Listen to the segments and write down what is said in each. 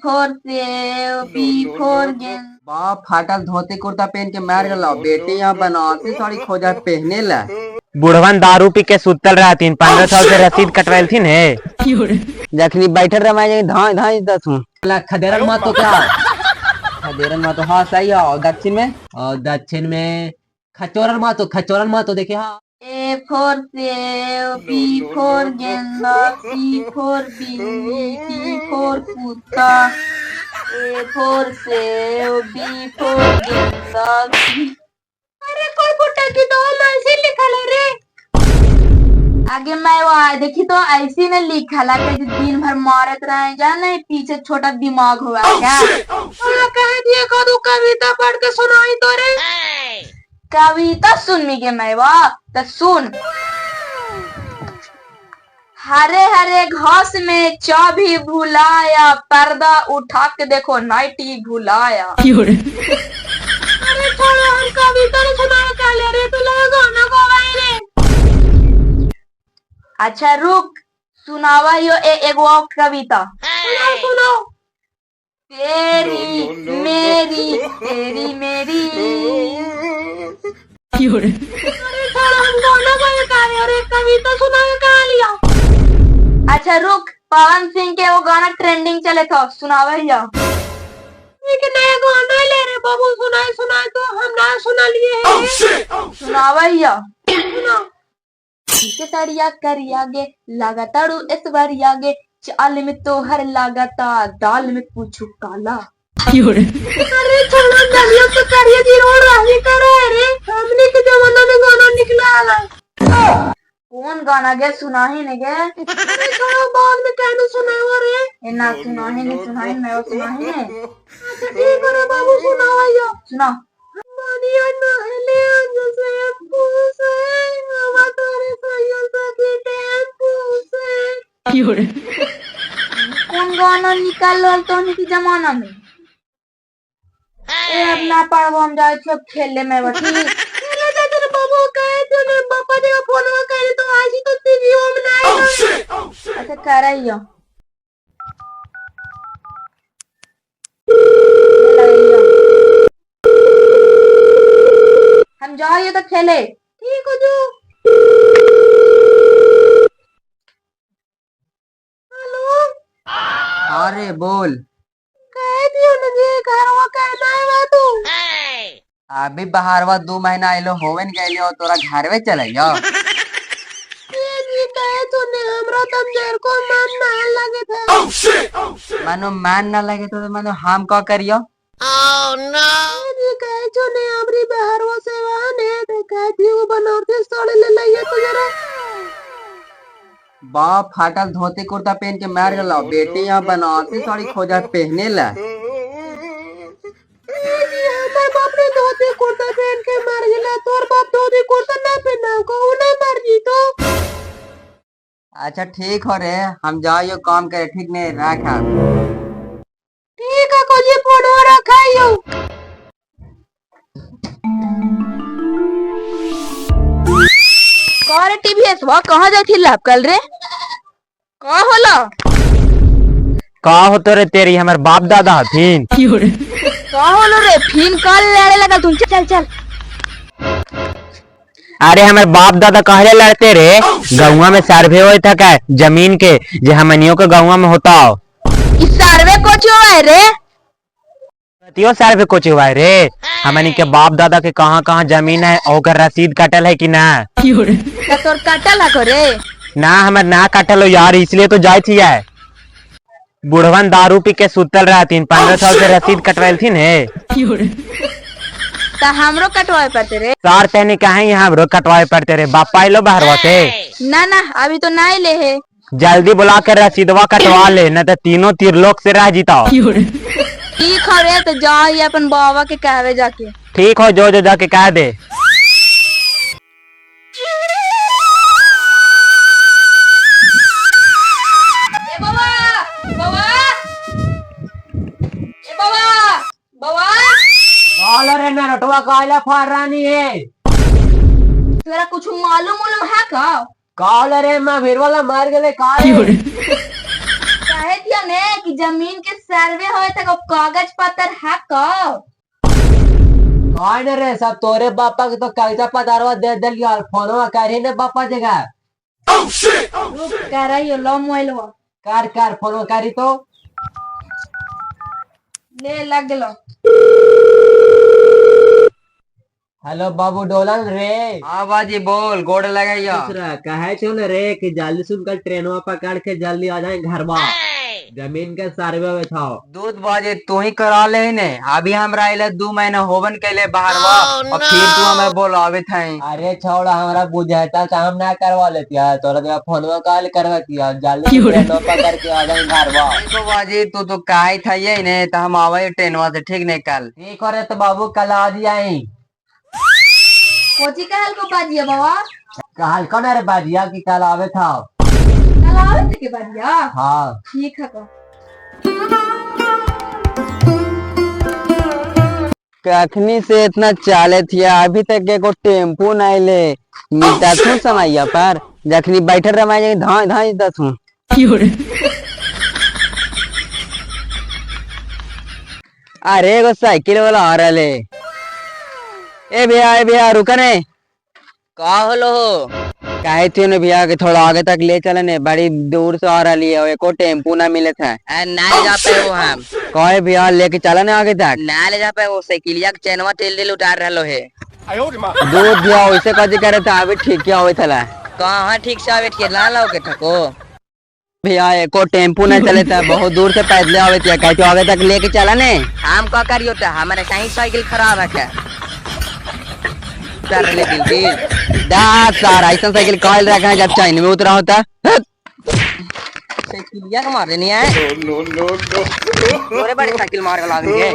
Four सेब, B four गेंद। बाप फाटल धोती कुर्ता पहन के मार गलो, बेटी यहाँ बनारसी साड़ी खोजा पहने ला। बुढ़वन दारू पी के सुतल रहतीन, 1500 से रसीद कटवेलथिन है। जखनी बैठल रह धाई धाई दसू खदेरन मा तो क्या खदेरन मा तो हाँ सही है। और दक्षिण में, और दक्षिण में खचोरन मातो, खचोरन मातो देखे। हाँ, ए फॉर सेब, बी फॉर गेंदा, सी फॉर बिल्ली, डी फॉर कुत्ता। ए फॉर सेब, बी फॉर गेंदा, सी। अरे कोई पुट्टा की तो हम ऐसे लिखल है रे। आगे मैं वो देखी तो ऐसे न लिखल है कि दिन भर मारत रहे जा नहीं, पीछे छोटा दिमाग हुआ क्या। कह दिए को कविता पढ़ के सुनाई तो रे। कविता सुननी के मैं वाह तो सुन। हरे हरे घास में चाबी भुलाया, पर्दा उठा के देखो नाइटी भुलाया। अरे छोड़ो, हम कविता नहीं सुनावे काले रे, तू लगा गाना गवाए रे। अच्छा रुक, सुनावा यो एगो और कविता। सुनाओ सुनाओ। तेरी मेरी तेरी मेरी। अरे छोड़ो, हम गाना गाए काले और एक कविता सुनावे कहाँ लिया। अच्छा रुक, पवन सिंह के वो गाना ट्रेंडिंग चले था, सुनावा ही जाओ। एक नया गाना ले रे बाबू, सुनाए सुनाए तो हम ना सुना लिए हैं। सुनावा ही जाओ। सुनाओ। के सरिया करिया गे लगातारू इस बारिया गे, चाल में तो हर लगाता दाल में पूछू काला। अरे छोड़ो, दलिया तो करिया जी रोड राही करे रे, हमने के जमाना में गाना निकला आला। कौन गाना गे सुना ही नहीं गे। अरे छोड़ो, बाद में कहने सुनाओ रे। ए ना सुना ही नहीं, सुना ही मैं सुना ही नहीं। अच्छा ठीक है रे बाबू, सुनाओ आइयो। सुनाओ। मानिया नहले जैसे पूसे, हवा तोरे सैया सखी टेम्पू से। कौन गाना निकाल रहल तो के जमाना में। ए अब ना पढ़बो, हम जाए छी अब खेले में बठी। खेले जाते रे बाबू, कहे तो ने पापा जी का फोन करे तो आज ही तो तेरी हम ना आए। अच्छा करइयो। हम जाइए तो खेले। ठीक हो जो। हेलो। अरे बोल। कह दियो ना जी घरवा कहना है वा तू। अभी बाहरवा 2 महीना आइलो होवन गइलो और तोरा घरवे चले जाओ। ए जी कहे तो ने हमरा तम जर को मन ना लगे थे। मानो मान ना लगे तो मानो हम का करियो। ए जी कहे जो ने हमरी बाहरवा सेवा ने तो कह दियो बनारसी साड़ी ले लइए तो जरा। बाप फाटल धोती कुर्ता पहन के मार गलो, बेटी यहाँ बनारसी साड़ी खोजा पहने ला। ए जी हमार बाप ने धोती कुर्ता पहन के मर गेला, तोर बाप धोती कुर्ता ना पहना को ना मर जी तो। अच्छा ठीक हो रे, हम जाइयो काम करे, ठीक नहीं रखा। ठीक है कोजी फोन रखाइयो। कौन टीवीएस वा कहाँ जाई थी लाभ कल रे? का होला? का होतो रे तेरी, हमर बाप दादा हथिन। का होलो रे फिन कल लड़े लगा तुम? चल चल। अरे हमर बाप दादा कहले लड़ते रे, गौवा में सर्वे होए था का जमीन के, जे हमनियों के गौवा में होता हो। इस सर्वे कोची हुआ रे? तियो सर्वे कोची हुआ रे, हमनी के बाप दादा के कहाँ कहाँ जमीन है और ओकर रसीद कटल है कि ना। तो तोर कटल है रे? ना हमर ना कटल हो यार, इसलिए तो जाए थी है। बुढ़वन दारू पी के सुतल रहतीन, 1500 से रसीद कटवेलथिन है। तो हमरो कटवाए पड़ते रे। सार तहनी कहे यहाँ हमरो कटवाए पड़ते रे, बापा आइलो बाहरवा से। ना ना अभी तो नहीं ले है। जल्दी बुला के रसीदवा कटवा ले, न तो तीनों तिरलोक से रह जीता। ठीक हो रे, तो जा ही अपन बाबा के कहवे जाके। ठीक हो, जो जो जाके कह दे। ए बाबा, बाबा, ए बाबा, बाबा। काला रे नरटवा काला फारानी है। तोरा कुछ मालूम उलूम है का? काला रे मां भीड़ वाला मार गेले का रे? काहे थी थिया ने कि जमीन के सर्वे होए तक कागज पत्र है कब? कौन रे सब तोरे बापा के तो कागजा पतारवा दे दिलियो और फोनवा करी ने बापा जगह। रुक कर लो मोबाइलवा। कर कर फोनवा करी तो। ले लग गेलो। हेलो बाबू डोलन रे। हाँ बाजी बोल, गोड़ लगाइयो। कहे छो ने रे कि जल्दी सुन कल ट्रेनवा पकड़ के जल्दी आ जाए घरवा, जमीन के सर्वे में था। दूध बाजे तू ही करा ले ने, अभी हमरा आइले 2 महीना होबन कैले बाहरवा और फिर तू हमें बोलावे थे। अरे छोड़ा हमरा बुझाता तो हम ना करवा लेती है, तोरा तो फोनवा कॉल करवती है, जल्दी ट्रेनवा पकड़ के आ जाए घरवा। देखो बाजी तू तो काहे था ये ने, तो हम आवे ट्रेनवा से ठीक नहीं कल। ठीक हो रे तो बाबू कल आ जाए। कोची कहल को बाजिया बाबा? कहल कौन रे बाजिया कि कल आवे था। कल आवे थे के बाजिया? हाँ ठीक है को। कखनी से इतना चाले थिया अभी तक एगो टेम्पू नहीं ले मिलता थू समैया पर, जखनी बैठल रमाई धाई धाई दथू। अरे एगो साइकिल वाला आ रहा। ए भैया रुका ने। का होलो हो? काहे थे ने भैया के थोड़ा आगे तक ले चले ने, बड़ी दूर से आ रही है, एको टेम्पू ना मिले थे। ना ले जा पे वो हम। कहे भैया लेके चला ने आगे तक? ना ले जा पे वो, साइकिलिया के चैनवा तेल तेल उतार रहलो है। दूध भैया वैसे कजी करे था, अभी ठीक क्या होए थला। कहाँ ठीक से आवे थे ना लाओ के ठको। भैया एको टेम्पू ना चले था, बहुत दूर से पैदल आवे थे, कहे तो आगे तक लेके चला ने। हम का करियो त हमारे सही साइकिल खराब है क्या? उतार ले दिल दिल। दास सारा ऐसा साइकिल काल रखा है जब चाइन में उतरा होता। साइकिलिया के मार देनी है। नो नो नो तोरे बड़ी साइकिल मार के ला देंगे।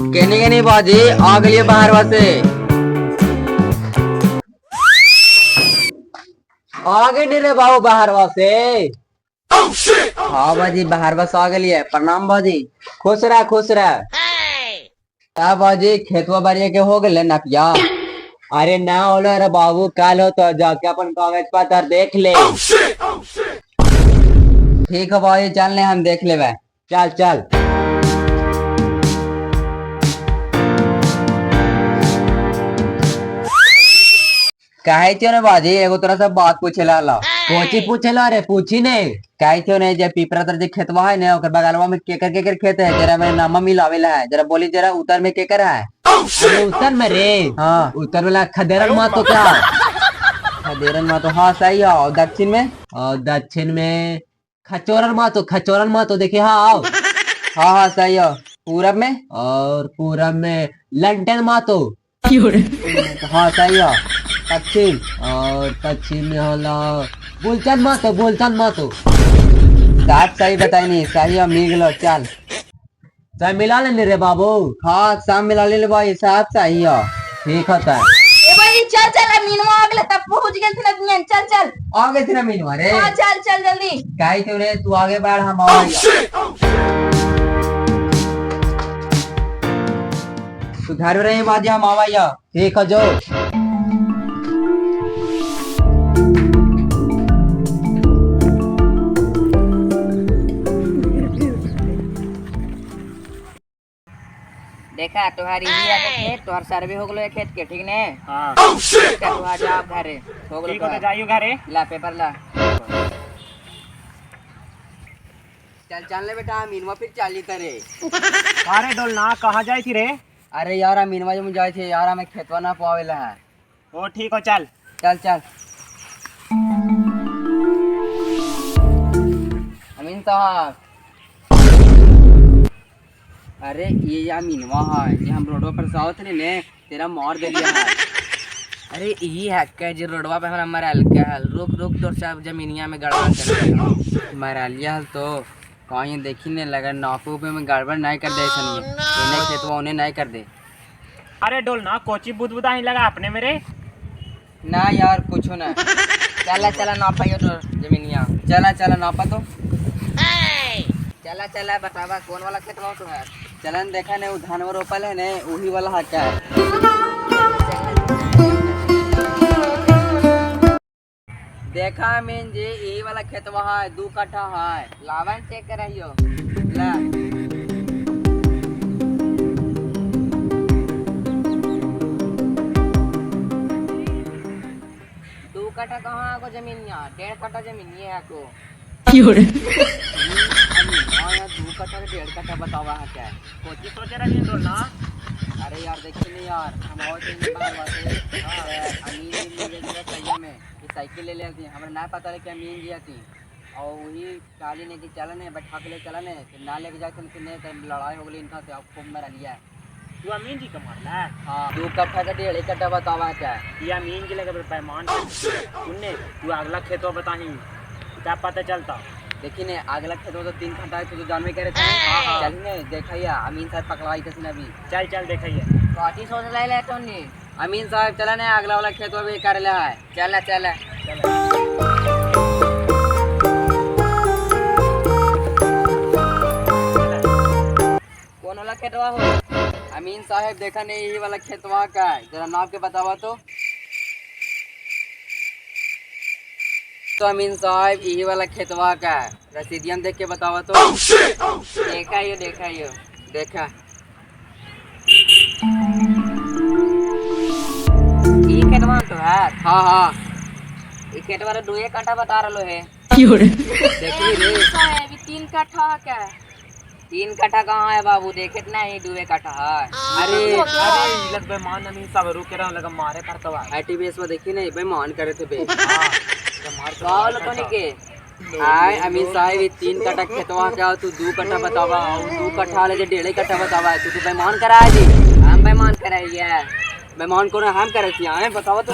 कहने के नहीं बाजी आ गई बाहर वासे। आगे नहीं रे बाबू बाहर वासे। हाँ बाजी बाहर बस आ गई है। प्रणाम बाजी। खुश रह खुश रह। का बाजी खेतवा बारिया के हो गए नपिया? अरे ना होलो रे बाबू, कल हो तो जाके अपन कागज पत्र देख ले। ठीक है बाजी चल ले हम देख लेवे। चल चल। काहे थियो ने बाजी एगो तोरा से बात पूछे ला ला। कोची पूछे ला रे? पूछी ने। काहे थियो ने जे पीपरा तर जे खेतवा है ने ओकर बगलवा में केकर केकर खेत है, जरा मेरे नामा मिलावेला है, जरा बोली जरा उत्तर में केकर है। अरे उत्तर में रे? हाँ। उत्तर वाला खदेरन मा तो क्या? खदेरन मा तो हाँ सही है। और दक्षिण में? और दक्षिण में खचोरन मा तो, खचोरन मा तो देखिए। हाँ आओ। हाँ हाँ सही है। पूरब में? और पूरब में लंटन मा तो। हाँ सही है। पश्चिम? और पश्चिम में होला बुलचंद मा तो, बुलचंद मा तो। साफ सही बताई नहीं, सही है मिल गलो। चल सही मिला लेने रे बाबू। हाँ सब मिला ले भाई, साफ सही है। ठीक होता है। ए भाई चल चल मीनवा आ गेले तब पहुंच गेल थी ना। चल चल आ गए थे ना मीनवा रे। हां चल चल जल्दी। काहे क्यों रे तू आगे बढ़ हम आवे। तू घर में रही बाजी हम आवा। ठीक है जो। देखा तुम्हारी ही आके खेत तोहर सर्वे हो गेलो खेत के, ठीक ने? हां तू आ जा घरे हो गेलो। ठीक हो तो जाइयो घरे। ला पेपर ला। चल चल ले बेटा मीनवा फिर चाली तरे। अरे डोलना कहाँ जाई थी रे? अरे यार मीनवा जो जाए थे यार हमें खेतवा ना पावेला है। ओ ठीक हो चल चल चल। अमीन साहब अरे ये या मीनवा है ये हम रोडवा पर सावत नहीं ने तेरा मार दे लिया है। अरे यही है के जे रोडवा पे हमरा मरल के हल। रुक रुक तोर सब जमीनिया में गड़बड़ कर मरलिया हल तो कहीं देखी ने लगा नापो पे में गड़बड़ नहीं कर दे सनी इन्हें खेतवा उन्हें नहीं कर दे। अरे डोलना कोची बुदबुदा ही लगा अपने मेरे। ना यार कुछ ना। चला चला नापा तो जमीनिया। चला चला नापा तो। चला चला बतावा कौन वाला खेत तो है। चलन देखा ने वो धान रोपल है ने वही वाला हका है। देखा मीन जी यही वाला खेतवा है, 2 कट्ठा है। लावन चेक कराइयो। ला दो कट्ठा कहाँ को जमीन यहाँ 1.5 कट्ठा जमीन ये है को। हाँ 2 कट्ठा के 1.5 कट्ठा बतावा है क्या? कोची सोचे रही ना। अरे यार देखिए नहीं यार हम और बाहर बाटे अमीन जी मिल गए सैया में साइकिल ले लेती, हमरा ना पता रहे कि अमीन जी आती और वही काली ने कि चलन है बैठा के ले चलन है फिर ना लेके जाके नहीं तो लड़ाई हो गई इनका से खूब मरा लिया। तू अमीन जी का मारला है? हाँ 2 कट्ठा का 1.5 कट्ठा बतावा क्या? ये अमीन जी लगे बेईमान सुनने तू अगला खेतों बताही क्या पता चलता। देखिए ने अगला खेतों तो 3 घंटा है तो जानवे करे थे। चल ने देखिए अमीन साहब पकड़ाई थे अभी। चल चल देखिए काटी सोच ले ले तो नहीं। अमीन साहब चला ने अगला वाला खेतों भी कर ले है। चला चला कौन वाला खेतवा हो? अमीन साहब देखा नहीं यही वाला खेतवा का है, जरा नाप के बतावा तो। तो अमीन साहब यही वाला खेतवा का है, रसीदियम देख के बतावा तो। देखा यो देखा यो देखा ई खेतवा तो है। हाँ हाँ ई खेतवा तो 2 कट्ठा बता रहलो है। देखी रे साहब 3 कट्ठा है क्या? 3 कट्ठा कहाँ है बाबू, देखे नहीं 2 कट्ठा है। अरे अरे लग बेईमान अमीन साहब रुक के रहा लगा मारे पर तो आईटीबीएस में देखी नहीं बेईमान करे थे बे। हां तो नहीं के आय अमीन साहब ये 3 कट्ठा खेतवा का तू 2 कट्ठा बतावा और 2 कट्ठा ले 1.5 कट्ठा बतावा, तू तो बेईमान करा जी। हम बेईमान कराइए? बेईमान कौन हम करे थी? आए बतावा तो।